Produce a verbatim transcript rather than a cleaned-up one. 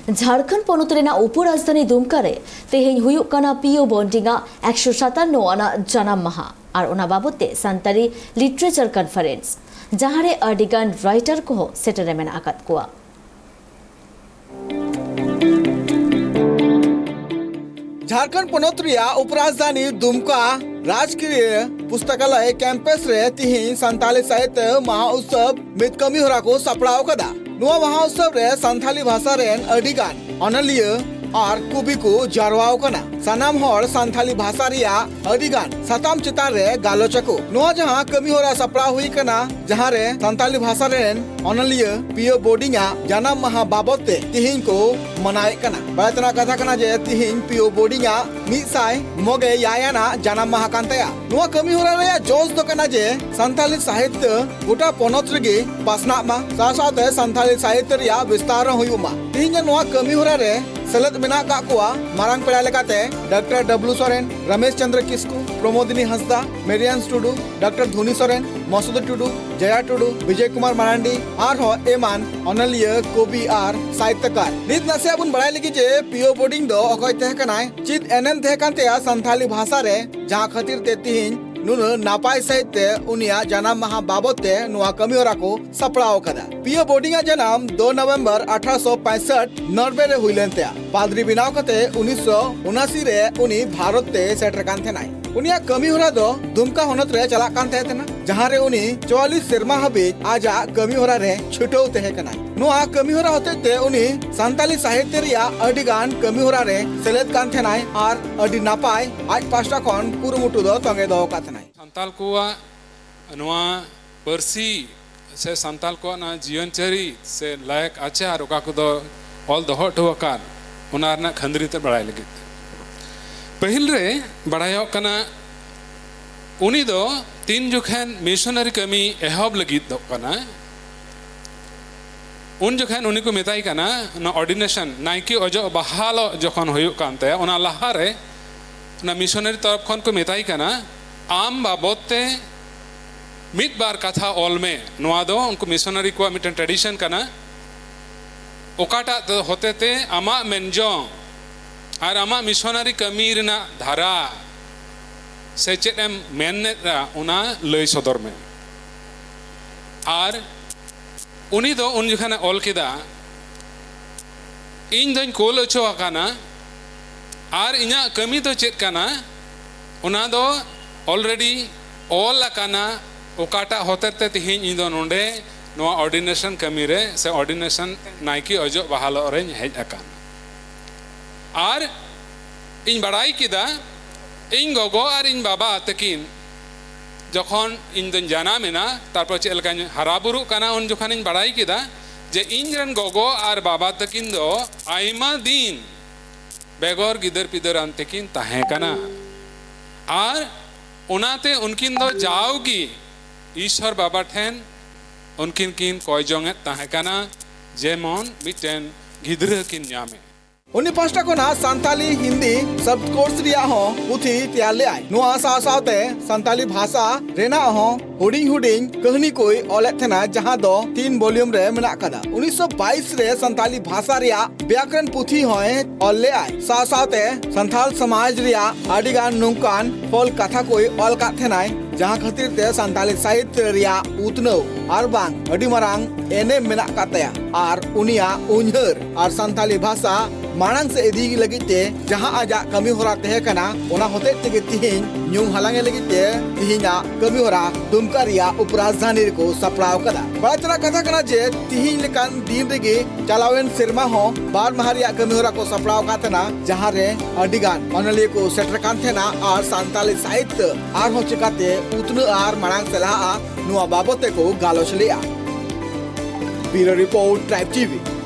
ᱡᱷᱟᱲᱠᱷᱚᱸᱰ ᱯᱚᱱᱚᱛ ᱨᱮᱱᱟᱜ ᱩᱯᱚᱨᱟᱡᱽᱫᱷᱟᱱᱤ ᱫᱩᱢᱠᱟ ᱨᱮ ᱛᱮᱦᱮᱧ ᱦᱩᱭᱩᱜ ᱠᱟᱱᱟ ᱯᱤ ᱳ ᱵᱚᱱᱰᱤᱝ ᱟᱜ ᱮᱠᱥᱚ ᱥᱟᱛᱟᱱᱱᱚ ᱟᱱᱟᱜ ᱡᱟᱱᱟᱢ ᱢᱟᱦᱟ ᱟᱨ ᱚᱱᱟ ᱵᱟᱵᱚᱛ ᱛᱮ ᱥᱟᱱᱛᱟᱲᱤ ᱞᱤᱴᱟᱨᱮᱪᱟᱨ ᱠᱚᱱᱯᱷᱟᱨᱮᱱᱥ, ᱡᱟᱦᱟᱸ ᱨᱮ ᱟᱹᱰᱤ ᱜᱟᱱ ᱨᱟᱭᱴᱟᱨ ᱠᱚᱦᱚᱸ ᱥᱮᱴᱮᱨ ᱨᱮ ᱢᱮᱱᱟᱜ ᱟᱠᱟᱫ ᱠᱚᱣᱟ᱾ ᱡᱷᱟᱲᱠᱷᱚᱸᱰ ᱯᱚᱱᱚᱛ ᱨᱮᱭᱟᱜ ᱩᱯᱨᱟᱡᱽᱫᱷᱟᱱᱤ ᱫᱩᱢᱠᱟ ᱨᱟᱡᱽᱠᱤᱭᱟᱹ ᱯᱩᱥᱛᱟᱠᱟᱞᱚᱭ ᱠᱮᱢᱯᱟᱥ ᱨᱮ ᱛᱤᱦᱤᱧ ᱥᱟᱱᱛᱟᱞᱤ ᱥᱟᱦᱤᱛᱭᱚ ᱢᱟᱦᱟ ᱩᱛᱥᱚᱵ ᱢᱤᱫ ᱠᱟᱹᱢᱤ ᱦᱚᱨᱟ ᱠᱚ ᱥᱟᱯᱲᱟᱣ ᱟᱠᱟᱫᱟ᱾ ᱱᱚᱣᱟ ᱢᱟᱦᱟ ᱩᱛᱥᱚᱵ ᱨᱮ ᱥᱟᱱᱛᱟᱞᱤ ᱵᱷᱟᱥᱟ ᱨᱮᱱ ᱟᱹᱰᱤ ᱜᱟᱱ ᱚᱱᱚᱞᱤᱭᱟᱹ ᱟᱨ ᱠᱚᱵᱤ ᱠᱚ ᱡᱟᱨᱣᱟ ᱟᱠᱟᱱᱟ᱾ ᱥᱟᱱᱟᱢ ᱦᱚᱲ ᱥᱟᱱᱛᱟᱞᱤ ᱵᱷᱟᱥᱟ ᱨᱮᱭᱟᱜ ᱟᱹᱰᱤ ᱜᱟᱱ ᱥᱟᱛᱟᱢ ᱪᱮᱛᱟᱱ ᱨᱮ ᱜᱟᱞᱚᱪ ᱟᱠᱚ᱾ ᱱᱚᱣᱟ ᱡᱟᱦᱟᱸ ᱠᱟᱹᱢᱤ ᱦᱚᱨᱟ ᱥᱟᱯᱲᱟᱣ ᱦᱩᱭ ᱟᱠᱟᱱᱟ, ᱡᱟᱦᱟᱸ ᱨᱮ ᱥᱟᱱᱛᱟᱞᱤ ᱵᱷᱟᱥᱟ ᱨᱮᱱ ᱚᱱᱚᱞᱤᱭᱟᱹ ᱯᱤ ᱳ ᱵᱚᱰᱤᱝ ᱟᱜ ᱡᱟᱱᱟᱢ ᱢᱟᱦᱟ ᱵᱟᱵᱚᱛ ᱛᱮ ᱛᱤᱦᱤᱧ ᱠᱚ ᱢᱟᱱᱟᱣᱮᱫ ᱠᱟᱱᱟ᱾ ᱵᱟᱲᱟᱭ ᱛᱮᱱᱟᱜ ᱠᱟᱛᱷᱟ ᱠᱟᱱᱟ ᱡᱮ ᱛᱤᱦᱤᱧ ᱯᱤ ᱳ ᱵᱚᱰᱤᱝ ᱟᱜ ᱢᱤᱫ ᱥᱟᱭ ᱢᱚᱜᱮ ᱮᱭᱟᱭ ᱟᱱᱟᱜ ᱡᱟᱱᱟᱢ ᱢᱟᱦᱟ ᱠᱟᱱ ᱛᱟᱭᱟ᱾ ᱱᱚᱣᱟ ᱠᱟᱹᱢᱤ ᱦᱚᱨᱟ ᱨᱮᱭᱟᱜ ᱡᱚᱥ ᱫᱚ ᱠᱟᱱᱟ ᱡᱮ ᱥᱟᱱᱛᱟᱞᱤ ᱥᱟᱦᱤᱛᱭᱚ ᱜᱚᱴᱟ ᱯᱚᱱᱚᱛ ᱨᱮᱜᱮ ᱯᱟᱥᱱᱟᱜ ᱢᱟ, ᱥᱟᱶ ᱥᱟᱶᱛᱮ ᱥᱟᱱᱛᱟᱞᱤ ᱥᱟᱦᱤᱛᱭᱚ ᱨᱮᱭᱟᱜ ᱵᱤᱥᱛᱟᱨ ᱦᱚᱸ ᱦᱩᱭᱩᱜ ᱢᱟ᱾ ᱛᱤᱦᱤᱧ ᱱᱚᱣᱟ ᱠᱟᱹᱢᱤ ᱦᱚᱨᱟ ᱨᱮ ᱥᱮᱞᱮᱫ ᱢᱮᱱᱟᱜ ᱟᱠᱟᱫ ᱠᱚᱣᱟ ᱢᱟᱨᱟᱝ ᱯᱮᱲᱟ ᱞᱮᱠᱟᱛᱮ ᱰᱟᱠᱛᱟᱨ ᱰᱟᱵᱞᱩ ᱥᱚᱨᱮᱱ, ᱨᱚᱢᱮᱥ ᱪᱚᱸᱫᱽᱨᱚ ᱠᱤᱥᱠᱩ, ᱯᱨᱚᱢᱳᱫᱤᱱᱤ ᱦᱟᱸᱥᱫᱟ, ᱢᱮᱨᱤᱭᱟᱱᱥ ᱴᱩᱰᱩ, ᱰᱟᱠᱛᱟᱨ ᱫᱷᱩᱱᱤ ᱥᱚᱨᱮᱱ, ᱢᱚᱥᱩᱫᱟ ᱴᱩᱰᱩ, ᱡᱚᱭᱟ ᱴᱩᱰᱩ, ᱵᱤᱡᱚᱭ ᱠᱩᱢᱟᱨ ᱢᱟᱨᱟᱱᱰᱤ ᱟᱨᱦᱚᱸ ᱮᱢᱟᱱ ᱚᱱᱚᱞᱤᱭᱟᱹ, ᱠᱚᱵᱤ ᱟᱨ ᱥᱟᱦᱤᱛᱭᱚᱠᱟᱨ᱾ ᱱᱤᱛ ᱱᱟᱥᱮᱭᱟᱜ ᱵᱚᱱ ᱵᱟᱲᱟᱭ ᱞᱟᱹᱜᱤᱫ ᱡᱮ ᱯᱤ ᱳ ᱵᱚᱰᱤᱝ ᱫᱚ ᱚᱠᱚᱭ ᱛᱟᱦᱮᱸ ᱠᱟᱱᱟᱭ, ᱪᱮᱫ ᱮᱱᱮᱢ ᱛᱟᱦᱮᱸ ᱠᱟᱱ ᱛᱟᱭᱟ ᱥᱟᱱᱛᱷᱟᱞᱤ ᱵᱷᱟᱥᱟ ᱨᱮ, ᱡᱟᱦᱟᱸ ᱠᱷᱟᱹᱛᱤᱨ ᱛᱮ ᱛᱤᱦᱤᱧ ᱱᱩᱱᱟᱹᱜ ᱱᱟᱯᱟᱭ ᱥᱟᱹᱦᱤᱡ ᱛᱮ ᱩᱱᱤᱭᱟᱜ ᱡᱟᱱᱟᱢ ᱢᱟᱦᱟ ᱵᱟᱵᱚᱛ ᱛᱮ ᱱᱚᱣᱟ ᱠᱟᱹᱢᱤ ᱦᱚᱨᱟ ᱠᱚ ᱥᱟᱯᱲᱟᱣ ᱟᱠᱟᱫᱟ᱾ ᱯᱤ ᱳ ᱵᱚᱰᱤᱝ ᱟᱜ ᱡᱟᱱᱟᱢ ᱫᱩ ᱱᱚᱵᱷᱮᱢᱵᱚᱨ ᱟᱴᱷᱨᱚᱥᱚ ᱯᱮᱸᱥᱚᱴ ᱱᱚᱨᱣᱮ ᱨᱮ ᱦᱩᱭ ᱞᱮᱱ ᱛᱟᱭᱟ᱾ ᱯᱟᱫᱽᱨᱤ ᱵᱮᱱᱟᱣ ᱠᱟᱛᱮ ᱩᱱᱤᱥᱥᱚ ᱩᱱᱟᱥᱤ ᱨᱮ ᱩᱱᱤ ᱵᱷᱟᱨᱚᱛ ᱛᱮ ᱥᱮᱴᱮᱨ ᱠᱟᱱ ᱛᱟᱦᱮᱱᱟᱭ᱾ ᱩᱱᱤᱭᱟᱜ ᱠᱟᱹᱢᱤ ᱦᱚᱨᱟ ᱫᱚ ᱫᱩᱢᱠᱟ ᱦᱚᱱᱚᱛ ᱨᱮ ᱪᱟᱞᱟᱜ ᱠᱟᱱ ᱛᱟᱦᱮᱸ ᱠᱟᱱᱟ, ᱡᱟᱦᱟᱸ ᱨᱮ ᱩᱱᱤ ᱪᱩᱣᱟᱞᱞᱤᱥ ᱥᱮᱨᱢᱟ ᱦᱟᱹᱵᱤᱡ ᱟᱡᱟᱜ ᱠᱟᱹᱢᱤ ᱦᱚᱨᱟ ᱨᱮ ᱪᱷᱩᱴᱟᱹᱣ ᱛᱟᱦᱮᱸ ᱠᱟᱱᱟᱭ᱾ ᱱᱚᱣᱟ ᱠᱟᱹᱢᱤ ᱦᱚᱨᱟ ᱦᱚᱛᱮᱡ ᱛᱮ ᱩᱱᱤ ᱥᱟᱱᱛᱟᱞᱤ ᱥᱟᱦᱤᱛᱭᱚ ᱨᱮᱭᱟᱜ ᱟᱹᱰᱤ ᱜᱟᱱ ᱠᱟᱹᱢᱤ ᱦᱚᱨᱟ ᱨᱮ ᱥᱮᱞᱮᱫ ᱠᱟᱱ ᱛᱟᱦᱮᱱᱟᱭ ᱟᱨ ᱟᱹᱰᱤ ᱱᱟᱯᱟᱭ ᱟᱡ ᱯᱟᱥᱴᱟ ᱠᱷᱚᱱ ᱠᱩᱨᱩᱢᱩᱴᱩ ᱫᱚ ᱛᱚᱸᱜᱮ ᱫᱚᱦᱚ ᱟᱠᱟᱫ ᱛᱟᱦᱮᱱᱟᱭ᱾ ᱥᱟᱱᱛᱟᱞ ᱠᱚᱣᱟᱜ ᱱᱚᱣᱟ ᱯᱟᱹᱨᱥᱤ ᱥᱮ ᱥᱟᱱᱛᱟᱞ ᱠᱚᱣᱟᱜ ᱱᱚᱣᱟ ᱡᱤᱭᱚᱱ ᱪᱟᱹᱨᱤ ᱥᱮ ᱞᱟᱭᱟᱠ ᱟᱪᱟᱨ, ᱚᱠᱟ ᱠᱚᱫᱚ ᱚᱞ ᱫᱚᱦᱚ ᱦᱚᱴᱚ ᱟᱠᱟᱫ, ᱚᱱᱟ ᱨᱮᱱᱟᱜ ᱠᱷᱟᱹᱱᱫᱽᱨᱤ ᱛᱮ ᱵᱟᱲᱟᱭ ᱞᱟᱹᱜᱤᱫ ᱛᱮ᱾ ᱯᱟᱹᱦᱤᱞ ᱨᱮ ᱵᱟᱲᱟᱭᱚᱜ ᱠᱟᱱᱟ, ᱩᱱᱤ ᱫᱚ ᱛᱤᱱ ᱡᱚᱠᱷᱮᱱ ᱢᱤᱥᱚᱱᱟᱨᱤ ᱠᱟᱹᱢᱤ ᱮᱦᱚᱵ ᱞᱟᱹᱜᱤᱫᱚᱜ ᱠᱟᱱᱟ, ᱩᱱ ᱡᱚᱠᱷᱮᱱ ᱩᱱᱤ ᱠᱚ ᱢᱮᱛᱟᱭ ᱠᱟᱱᱟ, ᱚᱱᱟ ᱚᱨᱰᱤᱱᱮᱥᱚᱱ, ᱱᱟᱭᱠᱮ ᱚᱡᱚᱜ ᱵᱟᱦᱟᱞᱚᱜ ᱡᱚᱠᱷᱚᱱ ᱦᱩᱭᱩᱜ ᱠᱟᱱ ᱛᱟᱭᱟ, ᱚᱱᱟ ᱞᱟᱦᱟᱨᱮ ᱚᱱᱟ ᱢᱤᱥᱚᱱᱟᱨᱤ ᱛᱚᱨᱚᱯ ᱠᱷᱚᱱ ᱠᱚ ᱢᱮᱛᱟᱭ ᱠᱟᱱᱟ, ᱟᱢ ᱵᱟᱵᱚᱫ ᱛᱮ ᱢᱤᱫ ᱵᱟᱨ ᱠᱟᱛᱷᱟ ᱚᱞ ᱢᱮ᱾ ᱱᱚᱣᱟ ᱫᱚ ᱩᱱᱠᱩ ᱢᱤᱥᱚᱱᱟᱨᱤ ᱠᱚᱣᱟᱜ ᱢᱤᱫᱴᱮᱱ ᱴᱨᱮᱰᱤᱥᱚᱱ ᱠᱟᱱᱟ᱾ ᱚᱠᱟᱴᱟᱜ ᱫᱚ ᱦᱚᱛᱮᱛᱮ ᱟᱢᱟᱜ ᱢᱮᱱᱡᱚᱝ ᱟᱨ ᱟᱢᱟᱜ ᱢᱤᱥᱚᱱᱟᱨᱤ ᱠᱟᱹᱢᱤ ᱨᱮᱱᱟᱜ ᱫᱷᱟᱨᱟ ᱥᱮ ᱪᱮᱫ ᱮᱢ ᱢᱮᱱᱮᱫᱼᱟ, ᱚᱱᱟ ᱞᱟᱹᱭ ᱥᱚᱫᱚᱨ ᱢᱮ᱾ ᱟᱨ ᱩᱱᱤ ᱫᱚ ᱩᱱ ᱡᱚᱠᱷᱚᱱᱮ ᱚᱞ ᱠᱮᱫᱟ, "ᱤᱧ ᱫᱚᱧ ᱠᱳᱞ ᱦᱚᱪᱚ ᱟᱠᱟᱱᱟ, ᱟᱨ ᱤᱧᱟᱹᱜ ᱠᱟᱹᱢᱤ ᱫᱚ ᱪᱮᱫ ᱠᱟᱱᱟ, ᱚᱱᱟ ᱫᱚ already ᱚᱞ ᱟᱠᱟᱱᱟ, ᱚᱠᱟᱴᱟᱜ ᱦᱚᱛᱮᱛᱮ ᱛᱮᱦᱮᱧ ᱤᱧ ᱫᱚ ᱱᱚᱰᱮ ᱱᱚᱣᱟ ordination ᱠᱟᱹᱢᱤ ᱨᱮ ᱥᱮ ordination ᱱᱟᱭᱠᱮ ᱚᱡᱚᱜ ᱵᱟᱦᱟᱞᱚᱜ ᱨᱮᱧ ᱦᱮᱡ ᱟᱠᱟᱱᱟ᱾ ᱟᱨ ᱤᱧ ᱵᱟᱲᱟᱭ ᱠᱮᱫᱟ, ᱤᱧ ᱜᱚᱜᱚ ᱟᱨ ᱤᱧ ᱵᱟᱵᱟ ᱛᱟᱹᱠᱤᱱ ᱡᱚᱠᱷᱚᱱ ᱤᱧ ᱫᱚᱧ ᱡᱟᱱᱟᱢ ᱮᱱᱟ, ᱛᱟᱨᱯᱚᱨ ᱪᱮᱫ ᱞᱮᱠᱟᱧ ᱦᱟᱨᱟ ᱵᱩᱨᱩᱜ ᱠᱟᱱᱟ, ᱩᱱ ᱡᱚᱠᱷᱚᱱᱤᱧ ᱵᱟᱲᱟᱭ ᱠᱮᱫᱟ ᱡᱮ ᱤᱧ ᱨᱮᱱ ᱜᱚᱜᱚ ᱟᱨ ᱵᱟᱵᱟ ᱛᱟᱹᱠᱤᱱ ᱫᱚ ᱟᱭᱢᱟ ᱫᱤᱱ ᱵᱮᱜᱚᱨ ᱜᱤᱫᱟᱹᱨ ᱯᱤᱫᱟᱹᱨ ᱟᱱ ᱛᱮᱠᱤᱱ ᱛᱟᱦᱮᱸ ᱠᱟᱱᱟ᱾ ᱟᱨ ᱚᱱᱟᱛᱮ ᱩᱱᱠᱤᱱ ᱫᱚ ᱡᱟᱣᱜᱮ ᱤᱥᱚᱨ ᱵᱟᱵᱟ ᱴᱷᱮᱱ ᱩᱱᱠᱤᱱ ᱠᱤᱱ ᱠᱚᱭ ᱡᱚᱝ ᱮᱫ ᱛᱟᱦᱮᱸ ᱠᱟᱱᱟ, ᱡᱮᱢᱚᱱ ᱢᱤᱫᱴᱮᱱ ᱜᱤᱫᱽᱨᱟᱹ ᱠᱤᱱ ᱧᱟᱢᱮ᱾ ᱩᱱᱤ ᱯᱟᱦᱴᱟ ᱠᱷᱚᱱᱟᱜ ᱥᱟᱱᱛᱟᱞᱤ ᱦᱤᱱᱫᱤ ᱥᱚᱵᱫᱠᱳᱥ ᱨᱮᱭᱟᱜ ᱦᱚᱸ ᱯᱩᱛᱷᱤ ᱛᱮᱭᱟᱨ ᱞᱮᱫᱟᱭ᱾ ᱱᱚᱣᱟ ᱥᱟᱶ ᱥᱟᱶᱛᱮ ᱥᱟᱱᱛᱟᱞᱤ ᱵᱷᱟᱥᱟ ᱨᱮᱱᱟᱜ ᱦᱚᱸ ᱦᱩᱰᱤᱧ ᱦᱩᱰᱤᱧ ᱠᱟᱹᱦᱱᱤ ᱠᱚᱭ ᱚᱞᱮᱫ ᱛᱟᱦᱮᱱᱟ, ᱡᱟᱦᱟᱸ ᱫᱚ ᱛᱤᱱ ᱵᱷᱚᱞᱤᱭᱩᱢ ᱨᱮ ᱢᱮᱱᱟᱜ ᱟᱠᱟᱫᱟ᱾ ᱩᱱᱤᱥᱥᱚ ᱵᱟᱭᱤᱥ ᱨᱮ ᱥᱟᱱᱛᱟᱞᱤ ᱵᱷᱟᱥᱟ ᱨᱮᱭᱟᱜ ᱵᱮᱭᱟᱠᱨᱚᱱ ᱯᱩᱛᱷᱤ ᱦᱚᱸᱭ ᱚᱞ ᱞᱮᱫᱟᱭ᱾ ᱥᱟᱶ ᱥᱟᱶᱛᱮ ᱥᱟᱱᱛᱟᱲ ᱥᱚᱢᱟᱡᱽ ᱨᱮᱭᱟᱜ ᱟᱹᱰᱤ ᱜᱟᱱ ᱱᱚᱝᱠᱟᱱ ᱯᱷᱚᱞ ᱠᱟᱛᱷᱟ ᱠᱚᱭ ᱚᱞ ᱟᱠᱟᱫ ᱛᱟᱦᱮᱱᱟᱭ, ᱡᱟᱦᱟᱸ ᱠᱷᱟᱹᱛᱤᱨ ᱛᱮ ᱥᱟᱱᱛᱟᱞᱤ ᱥᱟᱦᱤᱛᱭᱚ ᱨᱮᱭᱟᱜ ᱩᱛᱱᱟᱹᱣ ᱟᱨ ᱵᱟᱝ ᱟᱹᱰᱤ ᱢᱟᱨᱟᱝ ᱮᱱᱮᱢ ᱢᱮᱱᱟᱜ ᱟᱠᱟᱫ ᱛᱟᱭᱟ᱾ ᱟᱨ ᱩᱱᱤᱭᱟᱜ ᱩᱭᱦᱟᱹᱨ ᱟᱨ ᱥᱟᱱᱛᱟᱞᱤ ᱵᱷᱟᱥᱟ ᱢᱟᱲᱟᱝ ᱥᱮᱫ ᱤᱫᱤ ᱞᱟᱹᱜᱤᱫ ᱛᱮ ᱡᱟᱦᱟᱸ ᱟᱡᱟᱜ ᱠᱟᱹᱢᱤ ᱦᱚᱨᱟ ᱛᱟᱦᱮᱸ ᱠᱟᱱᱟ, ᱚᱱᱟ ᱦᱚᱛᱮᱡ ᱛᱮᱜᱮ ᱛᱤᱦᱤᱧ ᱧᱩᱢ ᱦᱟᱞᱟᱝ ᱮ ᱞᱟᱹᱜᱤᱫ ᱛᱮ ᱛᱤᱦᱤᱧᱟᱜ ᱠᱟᱹᱢᱤ ᱦᱚᱨᱟ ᱫᱩᱢᱠᱟ ᱨᱮᱭᱟᱜ ᱩᱯᱨᱟᱡᱽᱫᱷᱟᱱᱤ ᱨᱮᱠᱚ ᱥᱟᱯᱲᱟᱣ ᱟᱠᱟᱫᱟ᱾ ᱵᱟᱲᱟᱭ ᱛᱮᱱᱟᱜ ᱠᱟᱛᱷᱟ ᱠᱟᱱᱟ ᱡᱮ ᱛᱤᱦᱤᱧ ᱞᱮᱠᱟᱱ ᱫᱤᱱ ᱨᱮᱜᱮ ᱪᱟᱞᱟᱣᱮᱱ ᱥᱮᱨᱢᱟ ᱦᱚᱸ ᱵᱟᱨ ᱢᱟᱦᱟ ᱨᱮᱭᱟᱜ ᱠᱟᱹᱢᱤ ᱦᱚᱨᱟ ᱠᱚ ᱥᱟᱯᱲᱟᱣ ᱟᱠᱟᱫ ᱛᱟᱦᱮᱱᱟ, ᱡᱟᱦᱟᱸ ᱨᱮ ᱟᱹᱰᱤ ᱜᱟᱱ ᱚᱱᱚᱞᱤᱭᱟᱹ ᱠᱚ ᱥᱮᱴᱮᱨ ᱟᱠᱟᱱ ᱛᱟᱦᱮᱱᱟ ᱟᱨ ᱥᱟᱱᱛᱟᱞᱤ ᱥᱟᱦᱤᱛᱭᱚ ᱟᱨᱦᱚᱸ ᱪᱤᱠᱟᱛᱮ ᱩᱛᱱᱟᱹᱜᱼᱟ ᱟᱨ ᱢᱟᱲᱟᱝ ᱥᱮᱫ ᱞᱟᱦᱟᱜᱼᱟ, ᱱᱚᱣᱟ ᱵᱟᱵᱚᱛ ᱛᱮᱠᱚ ᱜᱟᱞᱚᱪ ᱞᱮᱫᱼᱟ᱾ Bureau Report, Tribe T V᱾